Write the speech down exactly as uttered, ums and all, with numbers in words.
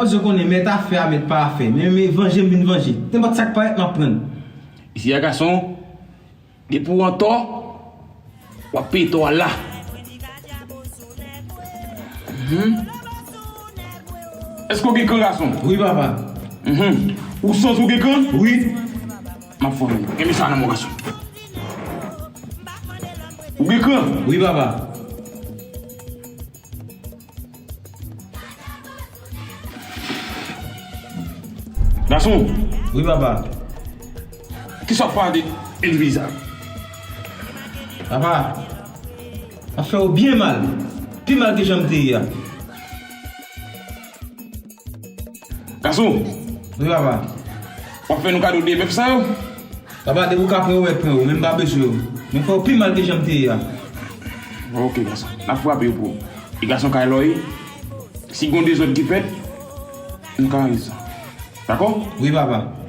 Paske w konnen, mèt afè a, mèt pa afè. Men, men vanje m vin vanje. Nenpòt sa k parèt, m ap pran l. Isi a, gason, depi w antò, w ap peye tò a la. Mhm. Èske w gen kran, gason? Wi, papa. Mhm. Ou santi w gen kran? Wi. M ap fè w. Kenbe sa nan men w, gason. Ou gen kran? Wi, papa. Gason. Wi, papa. Kisa w panse de endividi sa? Papa, l ap fè w byen mal. Pi mal ke jan m te ye a. Gason. Wi, papa. W ap fè nou kado de bèf sa yo? Papa, depi w ka pran yo, mèt pran yo, men m pa bezwen yo. Men fè w pi mal ke jan m te ye a. Ok, gason. N ap frape yo pou ou. E gason kay la w ye. Si gon dezòd ki fèt, nou ka rann sa. Dakò? Wi, papa.